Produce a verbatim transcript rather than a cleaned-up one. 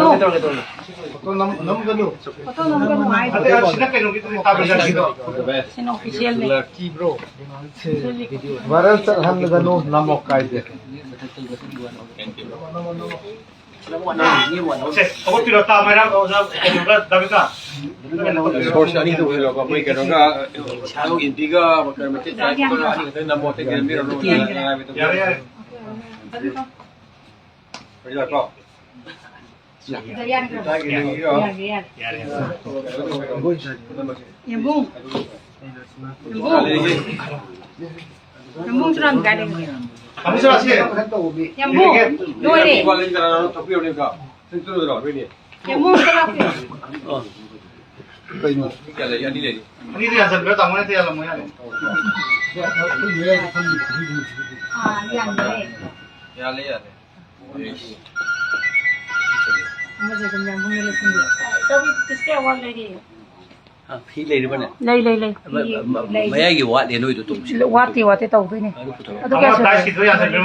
Photo nam, nam ganu. Photo nam ganu hai. Ate, ah, sina kaino kiti ni tabi sa sino. Sina official ni. Lucky bro. Viral chat han ganu nam ok kai de. Source ani tu hilo ko, koi ka, ka, shadow in biga, ka, ma, te, ta, ko, ani ka, na mo, te, ka, mi, ro, no, na, na, na, na, yare, yare. Yare, ko. Yare, yare. Yare. Yambung. Yambung. Yambung suram gari. Yambung. Doi le. Yambung suram. Ani dia sampai tamu nanti ya lamu ya. Ah, yan le. Yale, yale. Ama je kan Yambung le sini. Tabi, kiske award le di. Ah, hi le di bana. Lei, lei, lei. Ma, ma, ma, lei. Maya ki wat le noi tu tu. Wat ti, wat ti tau tu ni. Adu kya? Adu kya?